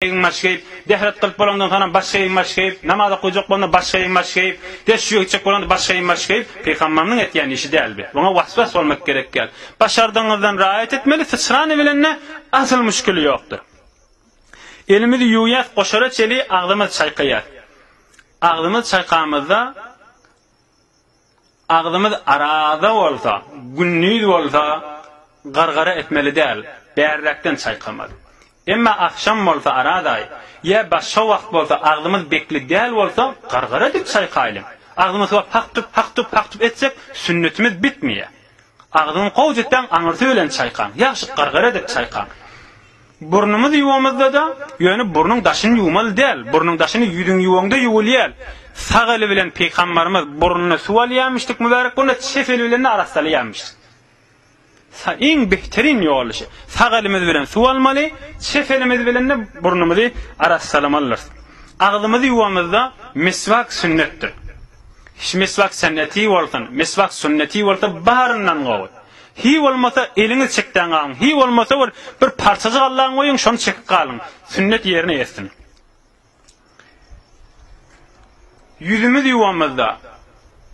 Egin-baş geýip, dehret kylyp bolandan soňam başga egin-baş geýip, namaz okujak bolanda başga egin-baş geýip, deşşüge gitjek bolanda başga egin-baş geýip, pygamberimiziň etýän işi däl bi. Buňa was-was bolmak gerek däl. Başardygyňyzdan raýat etmeli, syçrany bilende asyl müşgili ýokdur. Elimizi ýuwýas, goşara çeli agzymyzy çaýkaýas. Agzymyzy çaýkamyzda Agzymyz araza bolsa, gündiz bolsa gargara etmeli däl, bärräkden çaýkamaly. Emma agşam bolsa arazaý, ýa başga wagt bolsa agzymyz bekli däl bolsa gargara edip çaýkaýlyň. Agzymyz suwa hak-tup, hak-tup, hak-tup etsek sünnetimiz bitmeýär. Agzyňy gowja etseň aňyrsy bilen çaýkaň, ýagşy gargara edip çaýkaň. Burnumyzy ýuwamyzda-da, ýöne burnuň daşyny ýuwmaly däl. Burnuň daşyny ýüzüňi ýuwaňda ýuwulýar. Sag eli bilen pygambarymyz burnuna suw alýarmyşdyk, mübärek burna çep eli bilen-de arassalaýarmyşdyk. Iň behterin ýoly şu. Sag elimiz bilen suw almaly, çep elimiz bilen-de burnumyzy arassalamalydyrys. Agzymyzy ýuwamyzda miswak sünnetdir. Miswak senneti bolsun, miswak sünneti bolsa baryndan gowy. Hiý bolmasa eliňiz çekdäň galyň, hiý bolmasa bir bir parçajyk allaň goýuň, şony çekip galyň. Sünnet ýerine ýetsin. Ýüzümiz ýuwamyzda,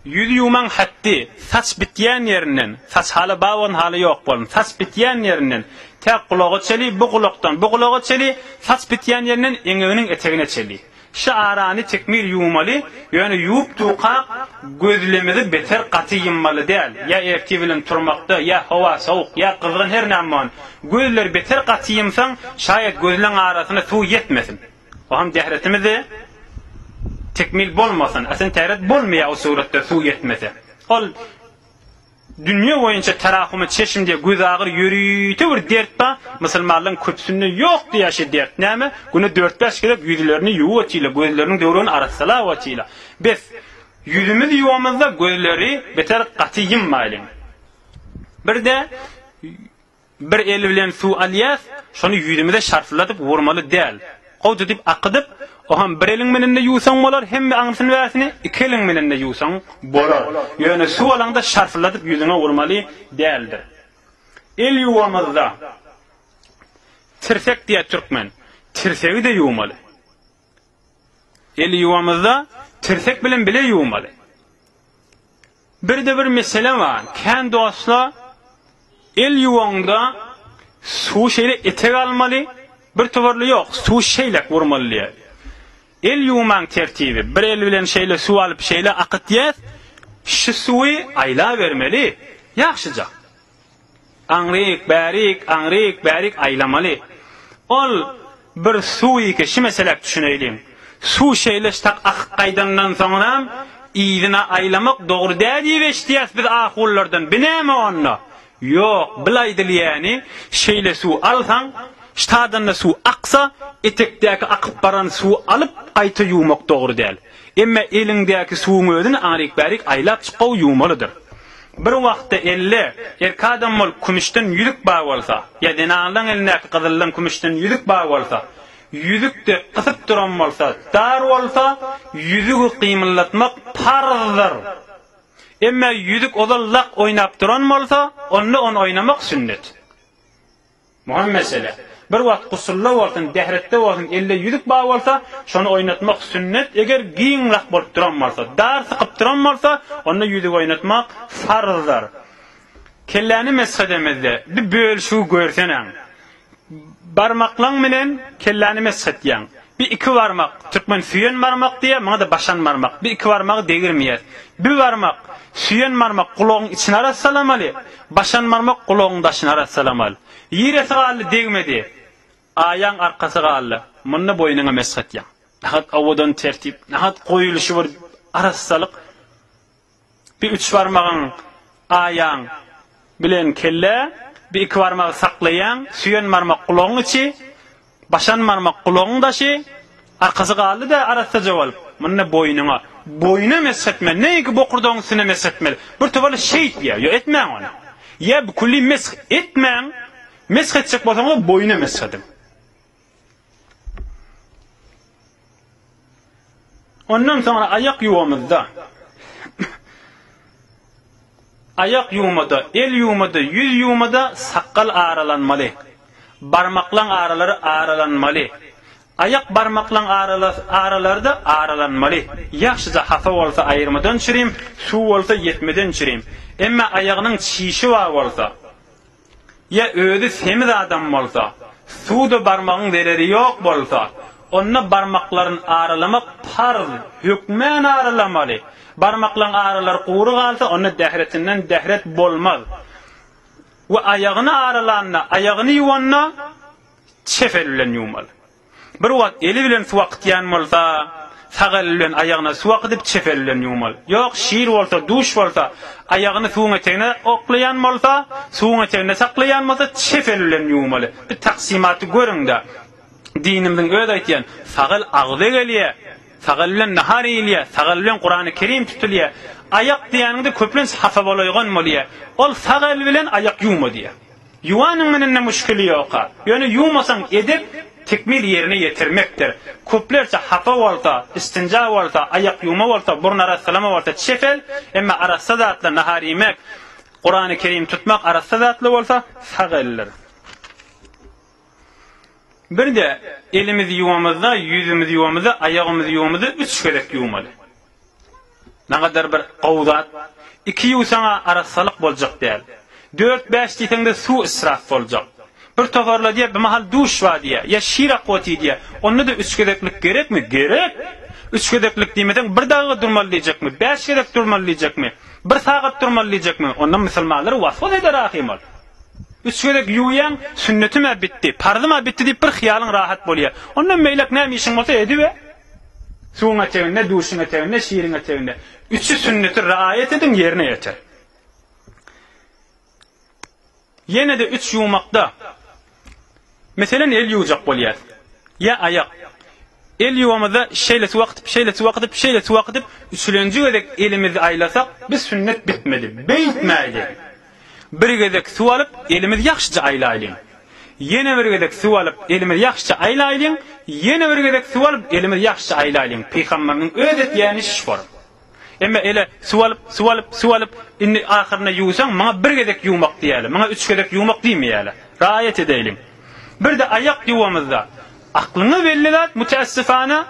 ýüz ýuwmaň hatdy, saç bitýän ýerinden, saç hala bar bolsun, hala ýok bolsun, saç bitýän ýerinden tä gulaga çeli, bu gulakdan bu gulaga çeli, saç bitýän ýerinden eňeginiň etegine çeli. Şu arany tekmil ýuwmaly, ýöne ýuwup durkak gözlemizi beter gaty ýymmaly däl, ýa ertir bilen turmakda, ýa howa sowuk, ýa gyzgyn her näme bolanda, gözleri beter gaty ýymsaň, şaýat gözleň arasyna suw ýetmesin. O hem dähretimizi tekmil bolmasyn, aslynda täret bolmaýar o suratda suw ýetmese. Ol Dünýe boýunça terahumy çeşm diýe gözagyry ýörite bir dert bar, musulmanlaryň köpüsinde ýok diýýär şe dert näme, güne dört-bäş gezek ýüzlerini ýuwup otylar, gözleriniň döwregini arassalap otylar. Bes, ýüzümizi ýuwamyzda gözleri beter gaty ýymmaýlyň. Birde Bir el bilen suw alýas, şony ýüzümize şarsylladyp urmaly däl. Gowja diýip akydyp, o hem bir eliň bilen-de ýuwsaň bolar, hemme aňrysyny-bärsini iki eliň bilen-de ýuwsaň bolar. Ýöne suw alaňda şarsylladyp ýüzüňe urmaly däldir. El ýuwamyzda, tirsek diýýär türkmen, tirsegi-de ýuwmaly. El ýuwamyzda tirsek bilen bile ýuwmaly. Birde bir mesele bar, kän dostlar el ýuwaňda suwy şeýle etek almaly, bir toparly ýok, suwy şeýlek urmaly diýýär. El ýuwmaň tertibi, bir el bilen şeýle suw alyp şeýle akytýas, şu suwy aýlabermeli, ýagşyja. Aňryk, bärik, aňryk, bärik aýlamaly. Ol bir suw iki, şu meseläk düşüneýliň. Suw şeýle ştak akyp gaýdandan soňram yzyna aýlamak dogry däl diýip eşidýäs biz ahunlardan. Bi näme onda? Ýok, bil aýdylýany şeýle suw alsaň, ştadanda suw aksa, etekdäki akyp baran suwy alyp gaýta ýuwmak dogry däl. Emme eliňdäki suwuň özüni aňryk-bärik aýlap çyk-gowy ýuwmalydyr. Bir wagtda elde erk adam bolup kümüşden ýüzük bar bolsa, ýa zenanlaň elindäki gyzyldan kümüşden ýüzük bar bolsa, ýüzük-de gysyp duran bolsa, dar bolsa, ýüzügi gymyldatmak parzdyr. Emme ýüzük ozal lak oýnap duran bolsa, onda ony oýnamak sünnet. Muhim mesele. Bir wagt gusulda bolsun, dähretde bolsun, elde ýüzük bar bolsa, şony oýnatmak sünnet, eger giň lak bolup duran bolsa, dar sykyp duran bolsa, onda ýüzügi oýnatmak farzdyr. Kelläni mesh edemizde, bir bölüşigi görseneň. Barmaklaň bilen kelläni mesh etýäň. Bir iki barmak, türkmen süýen barmak diýýär, muňa-da başan barmak. Bir iki barmagy degirmeýäs. Bir barmak, süýen barmak gulagyň içini arassalamaly, başan barmak gulagyň daşyny arassalamaly. Ýiresi galdy degmedi. Aýaň arkasy galdy. Munda boýnuňa mesh etýäň. Nahat owadan tertip, nahat goýulyşy bir arassalyk. Bir üç barmagyň aýaň bilen kelle, bir iki barmagy saklaýaň, süýen barmak gulagyň içi, başan barmak gulagyň daşy, arkasy galdy-da arassaja bolup. Munda boýnuňa. Boýna mesh etmeli, näinki bokurdagyň üstüne mesh etmeli. Bir toparly şeýtýär, ýok etmäň ony. Ýa külli mesh etmäň, mesh etjek bolsaňyz boýna mesh ediň. Ondan soňra aýak ýuwamyzda, aýak ýuwmada, el ýuwmada, ýüz ýuwmada sakgal aralanmaly. Barmaklaň aralary aralanmaly. Aýak barmaklaň aralary-da aralanmaly. Ýagşyja hapa bolsa aýyrmadan çürim, suw bolsa ýetmeden çürim. Emma aýagynyň çişi bar bolsa, ýa özi semiz adam bolsa, suwda barmagyň zereri ýok bolsa, onda barmaklaryny aralamak parz, hökmän aralamaly. Barmaklaň aralary gury galsa, onda dähretinden dähret bolmaz. We aýagyny aralanda, aýagyny ýuwanda çep eli bilen ýuwmaly. Bir wagt eli bilen suw akytýan bolsa, sag eli bilen aýagyna suw akydyp çep eli bilen ýuwmaly. Ýok, şir bolsa, duş bolsa, aýagyny suwuň etegine oklaýan bolsa, suwuň eteginde saklaýan bolsa, çep eli bilen ýuwmaly. Bir taksymaty görüň-de. Dinimiziň özi aýtýan, sag el agza gelýär, sag el bilen nahar iýilýär, sag el bilen Kurany Kerim tutulýar. Aýak diýeniňde köplenç hapa bolaýgan bolýar. Ol sag el bilen aýak ýuwma diýýär. Ýuwanyň menende muşkili ýoka. Ýöne ýuwmasaň edep tekmil ýerine ýetirmekdir. Köplerçe hapa bolsa, istinja bolsa, aýak ýuwma bolsa, burun arassalama bolsa çep el, emma arassa zatlar nahar iýmek, Kurany Kerim tutmak arassa zatly bolsa sag eldir. Bir-de elimizi ýuwamyzda, ýüzümizi ýuwamyzda, aýagymyzy ýuwamyzda üç gezek ýuwmaly. Nagadar bir gowy zat. Iki ýuwsaň-a arassalyk boljak däl. Dört-bäş diýseň-de suw israf boljak. Bir toparla diýýär, bir mahal duş bar diýýär, ýa şir akwaty diýýär. Onda-da üç gezeklik gerekmi? Gerek! Üç gezeklik diýmeseň, bir dagyga durmaly diýjekmi? Bäş gezek durmaly diýjekmi? Bir sagat durmaly diýjekmi? Onda musulmanlary was-was eder ahym ol. Üç gezek ýuwýaň, sünnetim-ä bitdi, parzym-a bitdi diýip bir hyýalyň rahat bolýar. Ondan beýläk näme işiň bolsa ediber. Suwuň eteginde, duşuň eteginde, şiriň eteginde. Üçi sünneti raýat ediň, ýerine ýetir. Ýene-de üç ýuwmakda. Meselen, el ýuwjak bolýas. Ýa aýak. El ýuwamyzda şeýle suw akytyp, şeýle suw akytyp, şeýle suw akytyp, üçülenji gezek elimizi aýlasak, bi sünnet bitmedi. Beýtmäýli. Bir gezek suw alyp, elimizi ýagşyja aýlaýlyň. Ýene bir gezek suw alyp, elimizi ýagşyja aýlaýlyň. Ýene bir gezek suw alyp, elimizi ýagşyja aýlaýlyň. Pygamberimiziň öz etýäni şol. Emma ele suw alyp, suw alyp, suw alyp, indi ahyrynda ýuwsaň, muňa bir gezek ýuwmak diýýärler. Muňa üç gezek ýuwmak diýmeýärler. Raýat edeýliň. Bir-de aýak ýuwamyzda, aklyňa belli zat, mütäessifana,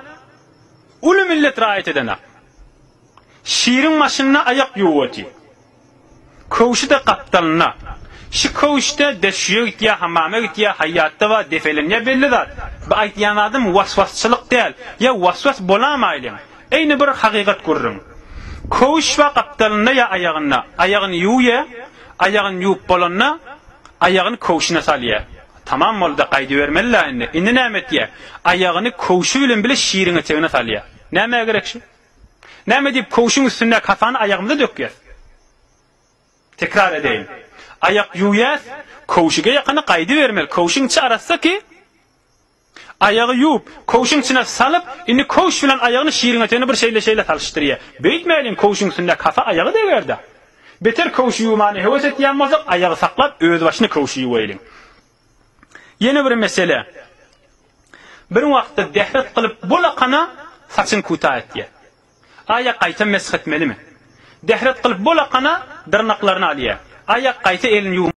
uly millet raýat edenak. Şiriň başynda aýak ýuwup otyr. Köwşi-de gapdalynda. Şi köwüşde deşşüýe gitýär, hamama gitýär, haýýatda bar, depelenýär belli zat. Bu aýtýan zadym was-wasçylyk däl. Ýa was-was bolamaýlyň. Eýni bir hakykat gürrüň. Köwüş bar gapdalynda ýa aýagynda. Aýagyny ýuwýar, aýagyny ýuwup bolanda, aýagyny köwşüne salýar. Tamam boldy-da, gaýdybermeli-dä indi. Indi näme etýär? Aýagyny köwşi bilen bile şiriň etegine salýar. Nämä gerek şi? Näme diýip köwşüň üstündäki hapany aýagymyza dökýäs? Tekrar edeýin. Aýak ýuwýas, köwşüge ýakany gaýdybermeli. Köwşüň içi arassa ki, aýagy ýuwup, köwşüň içine salyp, indi köwüş bilen aýagyny şiriň etegine bir şeýle-şeýle salyşdyrýar. Beýtmäliň, köwşüň üstündäki hapa aýaga deger-dä. Beter köwşi ýuwmany höwes etýän bolsak, aýagy saklap, özbaşyna köwşi ýuwaýlyň. Ýene bir mesele. Bir wagtda dehret kylyp bolakana saçyny kuta etýär. Aýak gaýta mesh etmelimi? Dehret kylyp bolakana dyrnaklaryny alýar. Aýak gaýta elini ýuwmalymy?